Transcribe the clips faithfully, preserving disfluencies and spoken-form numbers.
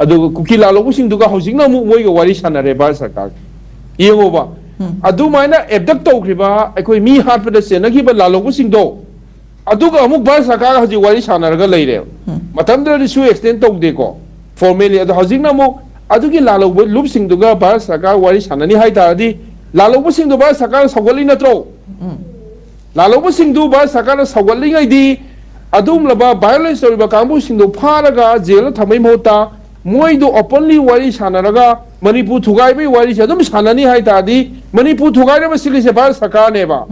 ꯑꯗꯨꯒ ꯀꯨꯀꯤ ꯂꯥꯜꯍꯧꯕꯁꯤꯡꯗꯨꯒ ꯍꯧꯖꯤꯛꯅ ꯑꯃꯨꯛ ꯃꯣꯏꯒ ꯋꯥꯔꯤ ꯁꯥꯟꯅꯔꯦ ꯚꯥꯔꯠ ꯁꯔꯀꯥꯔ꯫ ꯌꯦꯡꯉꯣꯕ, ꯑꯗꯨꯃꯥꯏꯅ ꯑꯦꯕꯗꯛ ꯇꯧꯈ꯭ꯔꯤꯕ, ꯑꯩꯈꯣꯏ ꯃꯤ ꯍꯥꯠꯄꯗ ꯆꯦꯟꯅꯈꯤꯕ ꯂꯥꯜꯍꯧꯕꯁꯤꯡꯗꯣ, ꯑꯗꯨꯒ ꯑꯃꯨꯛ ꯚꯥꯔꯠ ꯁꯔꯀꯥꯔꯒ ꯍꯧꯖꯤꯛ ꯋꯥꯔꯤ ꯁꯥꯟꯅꯔꯒ ꯂꯩꯔꯦꯕ꯫ ꯃꯇꯝꯗꯨꯗꯗꯤ ꯁꯨ ꯑꯦꯛꯁꯇꯦꯟ ꯇꯧꯗꯦꯀꯣ, ꯐꯣꯔꯃꯦꯂꯤ꯫ ꯑꯗꯣ ꯍꯧꯖꯤꯛꯅ ꯑꯃꯨꯛ ꯑꯗꯨꯒꯤ ꯂꯥꯜꯍꯧꯕ ꯂꯨꯞꯁꯤꯡꯗꯨꯒ ꯚꯥꯔꯠ ꯁꯔꯀꯥꯔ ꯋꯥꯔꯤ ꯁꯥꯟꯅꯅꯤ ꯍꯥꯏ ꯇꯥꯔꯗꯤ, ꯂꯥꯜꯍꯧꯕꯁꯤꯡꯗꯣ ꯚꯥꯔꯠ ꯁꯔꯀꯥꯔꯅ ꯁꯧꯒꯠꯂꯤ ꯅꯠꯇ꯭ꯔꯣ? ꯂꯥꯜꯍꯧꯕꯁꯤꯡꯗꯨ ꯚꯥꯔꯠ ꯁꯔꯀꯥꯔꯅ ꯁꯧꯒꯠꯂꯤꯉꯩꯗꯤ, ꯑꯗꯨꯒꯨꯝꯂꯕ ꯚꯥꯏꯑꯣꯂꯦꯟꯁ ꯇꯧꯔꯤꯕ ꯀꯥꯡꯕꯨꯁꯤꯡꯗꯨ ꯐꯥꯔꯒ ꯖꯦꯜꯗ ꯊꯝꯕꯩ ꯃꯍꯨꯠꯇ, ꯃꯣꯏꯗꯨ ꯑꯣꯄꯟꯂꯤ ꯋꯥꯔꯤ ꯁꯥꯟꯅꯔꯒ ꯃꯅꯤꯄꯨꯔ ꯊꯨꯒꯥꯏꯕꯒꯤ ꯋꯥꯔꯤꯁꯦ ꯑꯗꯨꯝ ꯁꯥꯟꯅꯅꯤ ꯍꯥꯏ ꯇꯥꯔꯗꯤ, ꯃꯅꯤꯄꯨꯔ ꯊꯨꯒꯥꯏꯅꯕ ꯁꯤꯜꯂꯤꯁꯦ ꯚꯥꯔꯠ ꯁꯔꯀꯥꯔꯅꯦꯕ꯫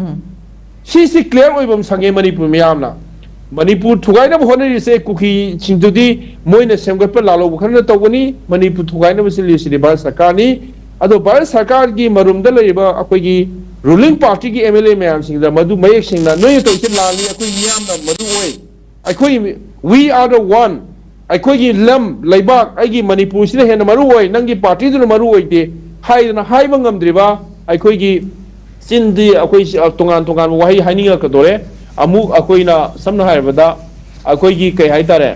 ꯁꯤꯁꯤ ꯀ꯭ꯂꯤꯌꯥꯔ ꯑꯣꯏꯕ ꯑꯃ ꯁꯪꯉꯦ ꯃꯅꯤꯄꯨꯔ ꯃꯤꯌꯥꯝꯅ꯫ ꯃꯅꯤꯄꯨꯔ ꯊꯨꯒꯥꯏꯅꯕ ꯍꯣꯠꯅꯔꯤꯁꯦ ꯀꯨꯀꯤꯁꯤꯡꯗꯨꯗꯤ ꯃꯣꯏꯅ ꯁꯦꯝꯒꯠꯄ ꯂꯥꯜꯍꯧꯕ ꯈꯔꯅ ꯇꯧꯕꯅꯤ꯫ ꯃꯅꯤꯄꯨꯔ ꯊꯨꯒꯥꯏꯅꯕ ꯁꯤꯜꯂꯤꯁꯤꯗꯤ ꯚꯥꯔꯠ ꯁꯔꯀꯥꯔꯅꯤ꯫ ꯑꯗꯣ ꯚꯥꯔꯠ ꯁꯔꯀꯥꯔꯒꯤ ꯃꯔꯨꯝꯗ ꯂꯩꯔꯤꯕ ꯑꯩꯈꯣꯏꯒꯤ ꯔꯨꯂꯤꯡ ꯄꯥꯔꯇꯤꯒꯤ ꯑꯦꯝ ꯑꯦꯜ ꯑꯦ ꯃꯌꯥꯝꯁꯤꯡꯗ ꯃꯗꯨ ꯃꯌꯦꯛ ꯁꯦꯡꯅ, "ꯅꯣꯏꯅ ꯇꯧꯔꯤꯁꯦ ꯂꯥꯜꯂꯤ, ꯑꯩꯈꯣꯏ ꯃꯤꯌꯥꯝꯅ ꯃꯔꯨ ꯑꯣꯏ, ꯑꯩꯈꯣꯏ, we are the one, ꯑꯩꯈꯣꯏꯒꯤ ꯂꯝ, ꯂꯩꯕꯥꯛ, ꯑꯩꯒꯤ ꯃꯅꯤꯄꯨꯔꯁꯤꯅ ꯍꯦꯟꯅ ꯃꯔꯨ ꯑꯣꯏ, ꯅꯪꯒꯤ ꯄꯥꯔꯇꯤꯗꯨꯅ ꯃꯔꯨ ꯑꯣꯏꯗꯦ" ꯍꯥꯏꯗꯅ ꯍꯥꯏꯕ ꯉꯝꯗ꯭ꯔꯤꯕ ꯑꯩꯈꯣꯏꯒꯤ ꯆꯤꯟꯗꯤ ꯑꯩꯈꯣꯏ ꯁꯤ-, ꯑ, ꯇꯣꯉꯥꯟ ꯇꯣꯉꯥꯟꯕ ꯋꯥꯍꯩ ꯍꯥꯏꯅꯤꯡꯉꯛꯀꯗꯣꯔꯦ꯫ ꯑꯃꯨꯛ ꯑꯩꯈꯣꯏꯅ ꯁꯝꯅ ꯍꯥꯏꯔꯕꯗ ꯑꯩꯈꯣꯏꯒꯤ ꯀꯩ ꯍꯥꯏꯇꯥꯔꯦ,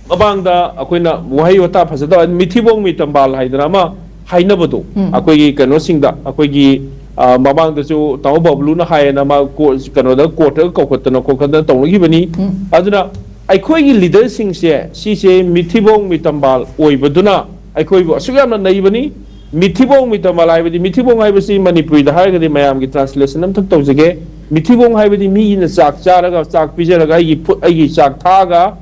ꯃꯃꯥꯡꯗ ꯑꯩꯈꯣꯏꯅ ꯋꯥꯍꯩ ꯋꯥꯇꯥ ꯐꯖꯗꯕ, ꯃꯤꯊꯤꯕꯣꯡ ꯃꯤꯇꯝꯕꯥꯜ ꯍꯥꯏꯗꯅ ꯑꯃ ꯍꯥꯏꯅꯕꯗꯣ, ꯎꯝ꯫ ꯑꯩꯈꯣꯏꯒꯤ ꯀꯩꯅꯣꯁꯤꯡꯗ, ꯑꯩꯈꯣꯏꯒꯤ, ꯑ, ꯃꯃꯥꯡꯗꯁꯨ ꯇꯥꯃꯣ ꯕꯕꯂꯨꯅ ꯍꯥꯏꯌꯦꯅ ꯃꯥ ꯀꯣ-, ꯀꯩꯅꯣꯗ, ꯀꯣꯔꯠꯇꯒ ꯀꯧꯈꯠꯇꯅ ꯈꯣꯠꯈꯠꯇꯅ ꯇꯧꯅꯈꯤꯕꯅꯤ꯫ ꯎꯝ꯫ ꯑꯗꯨꯅ ꯑꯩꯈꯣꯏꯒꯤ ꯂꯤꯗꯔꯁꯤꯡꯁꯦ ꯁꯤꯁꯦ ꯃꯤꯊꯤꯕꯣꯡ ꯃꯤꯇꯝꯕꯥꯜ ꯑꯣꯏꯕꯗꯨꯅ ꯑꯩꯈꯣꯏꯕꯨ ꯑꯁꯨꯛ ꯌꯥꯝꯅ ꯅꯩꯕꯅꯤ꯫ ꯃꯤꯊꯤꯕꯣꯡ ꯃꯤꯇꯝꯕꯥꯜ ꯍꯥꯏꯕꯗꯤ, ꯃꯤꯊꯤꯕꯣꯡ ꯍꯥꯏꯕꯁꯤ ꯃꯅꯤꯄꯨꯔꯤꯗ ꯍꯥꯏꯔꯒꯗꯤ, ꯃꯌꯥꯝꯒꯤ ꯇ꯭ꯔꯥꯟꯁꯂꯦꯁꯟ ꯑꯃꯈꯛ ꯇꯧꯖꯒꯦ꯫ ꯃꯤꯊꯤꯕꯣꯡ ꯍꯥꯏꯕꯗꯤ ꯃꯤꯅ ꯆꯥꯛ ꯆꯥꯔꯒ, ꯆꯥꯛ ꯄꯤꯖꯔꯒ, ꯑꯩꯒꯤ ꯐꯨꯠ, ꯑꯩꯒꯤ ꯆꯥꯛ ꯊꯥꯛꯑꯒ,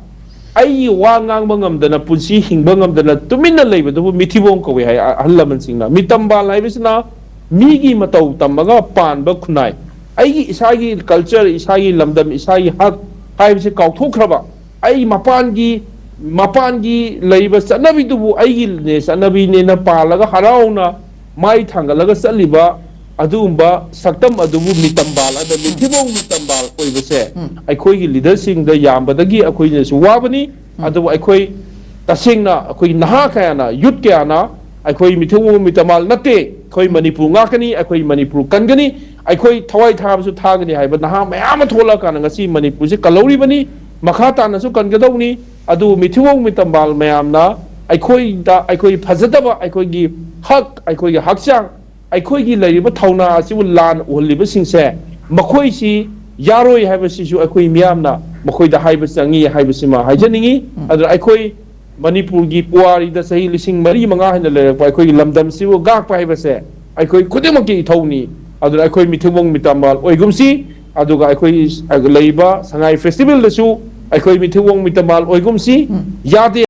ꯑꯩꯒꯤ ꯋꯥ ꯉꯥꯡꯕ ꯉꯝꯗꯅ, ꯄꯨꯟꯁꯤ ꯍꯤꯡꯕ ꯉꯝꯗꯅ ꯇꯨꯃꯤꯟꯅ ꯂꯩꯕꯗꯨꯕꯨ ꯃꯤꯊꯤꯕꯣꯡ ꯀꯧꯏ ꯍꯥꯏ ꯑꯍꯜ ꯂꯃꯟꯁꯤꯡꯅ꯫ ꯃꯤꯇꯝꯕꯥꯜ ꯍꯥꯏꯕꯁꯤꯅ ꯃꯤꯒꯤ ꯃꯇꯧ ꯇꯝꯃꯒ ꯄꯥꯟꯕ ꯈꯨꯟꯅꯥꯏ꯫ ꯑꯩꯒꯤ ꯏꯁꯥꯒꯤ ꯀꯜꯆꯔ, ꯏꯁꯥꯒꯤ ꯂꯝꯗꯝ, ꯏꯁꯥꯒꯤ ꯍꯛ ꯍꯥꯏꯕꯁꯤ ꯀꯥꯎꯊꯣꯛꯈ꯭ꯔꯕ, ꯑꯩ ꯃꯄꯥꯟꯒꯤ, ꯃꯄꯥꯟꯒꯤ ꯂꯩꯔꯤꯕ ꯆꯠꯅꯕꯤꯗꯨꯕꯨ ꯑꯩꯒꯤꯅꯦ, ꯆꯠꯅꯕꯤꯅꯦꯅ ꯄꯥꯜꯂꯒ ꯍꯔꯥꯎꯅ ꯃꯥꯏ ꯊꯥꯡꯒꯠꯂꯒ ꯆꯠꯂꯤꯕ ꯑꯗꯨꯒꯨꯝꯕ ꯁꯛꯇꯝ ꯑꯗꯨꯕꯨ ꯃꯤꯇꯝꯕꯥꯜ, ꯑꯗ ꯃꯤꯊꯤꯕꯣꯡ ꯃꯤꯇꯝꯕꯥꯜ ꯑꯣꯏꯕꯁꯦ ꯎꯝ꯫ ꯑꯩꯈꯣꯏꯒꯤ ꯂꯤꯗꯔꯁꯤꯡꯗ ꯌꯥꯝꯕꯗꯒꯤ ꯑꯩꯈꯣꯏꯅꯁꯨ ꯋꯥꯕꯅꯤ꯫ ꯎꯝ꯫ ꯑꯗꯨꯕꯨ ꯑꯩꯈꯣꯏ ꯇꯁꯦꯡꯅ ꯑꯩꯈꯣꯏ ꯅꯍꯥ ꯀꯌꯥꯅ, ꯌꯨꯠ ꯀꯌꯥꯅ ꯑꯩꯈꯣꯏ ꯃꯤꯊꯤꯕꯣꯡ ꯃꯤꯇꯝꯕꯥꯜ ꯅꯠꯇꯦ, ꯑꯩꯈꯣꯏ ꯃꯅꯤꯄꯨꯔ ꯉꯥꯛꯀꯅꯤ, ꯑꯩꯈꯣꯏ ꯃꯅꯤꯄꯨꯔ ꯀꯟꯒꯅꯤ, ꯑꯩꯈꯣꯏ ꯊꯋꯥꯏ ꯊꯥꯕꯁꯨ ꯊꯥꯒꯅꯤ ꯍꯥꯏꯕ ꯅꯍꯥ ꯃꯌꯥꯝ ꯑꯃ ꯊꯣꯛꯂꯛꯑꯀꯥꯟꯗ ꯉꯁꯤ ꯃꯅꯤꯄꯨꯔꯁꯤ ꯀꯜꯍꯧꯔꯤꯕꯅꯤ, ꯃꯈꯥ ꯇꯥꯅꯁꯨ ꯀꯟꯒꯗꯧꯅꯤ꯫ ꯑꯗꯨꯕꯨ ꯃꯤꯊꯤꯕꯣꯡ ꯃꯤꯇꯝꯕꯥꯜ ꯃꯌꯥꯝꯅ ꯑꯩꯈꯣꯏꯗ ꯑꯩꯈꯣꯏ ꯐꯖꯗꯕ, ꯑꯩꯈꯣꯏꯒꯤ ꯍꯛ, ꯑꯩꯈꯣꯏꯒꯤ ꯍꯛꯆꯥꯡ, ꯑꯩꯈꯣꯏꯒꯤ ꯂꯩꯔꯤꯕ ꯊꯧꯅꯥ ꯑꯁꯤꯕꯨ ꯂꯥꯟ ꯎꯍꯜꯂꯤꯕꯁꯤꯡꯁꯦ, ꯃꯈꯣꯏꯁꯤ ꯌꯥꯔꯣꯏ ꯍꯥꯏꯕꯁꯤꯁꯨ ꯑꯩꯈꯣꯏ ꯃꯤꯌꯥꯝꯅ ꯃꯈꯣꯏꯗ ꯍꯥꯏꯕ ꯆꯪꯉꯤ ꯍꯥꯏꯕꯁꯤꯃ ꯍꯥꯏꯖꯅꯤꯡꯉꯤ꯫ ꯑꯗꯨꯅ ꯑꯩꯈꯣꯏ ꯃꯅꯤꯄꯨꯔꯒꯤ ꯄꯨꯋꯥꯔꯤꯗ ꯆꯍꯤ ꯂꯤꯁꯤꯡ ꯃꯔꯤ ꯃꯉꯥ ꯍꯦꯟꯅ ꯂꯩꯔꯛꯄ ꯑꯩꯈꯣꯏꯒꯤ ꯂꯝꯗꯝꯁꯤꯕꯨ ꯉꯥꯛꯄ ꯍꯥꯏꯕꯁꯦ ꯑꯩꯈꯣꯏ ꯈꯨꯗꯤꯡꯃꯛꯀꯤ ꯏꯊꯧꯅꯤ꯫ ꯑꯗꯨꯅ ꯑꯩꯈꯣꯏ ꯃꯤꯊꯤꯕꯣꯡ ꯃꯤꯇꯝꯕꯥꯜ ꯑꯣꯏꯒꯨꯝꯁꯤ, ꯑꯗꯨꯒ ꯑꯩꯈꯣꯏ ꯂꯩꯔꯤꯕ ꯁꯉꯥꯏ ꯐꯦꯁꯇꯤꯚꯦꯜꯗꯁꯨ ꯑꯩꯈꯣꯏ ꯃꯤꯊꯤꯕꯣꯡ ꯃꯤꯇꯝꯕꯥꯜ ꯑꯣꯏꯒꯨꯝꯁꯤ꯫ ꯌꯥꯗꯦ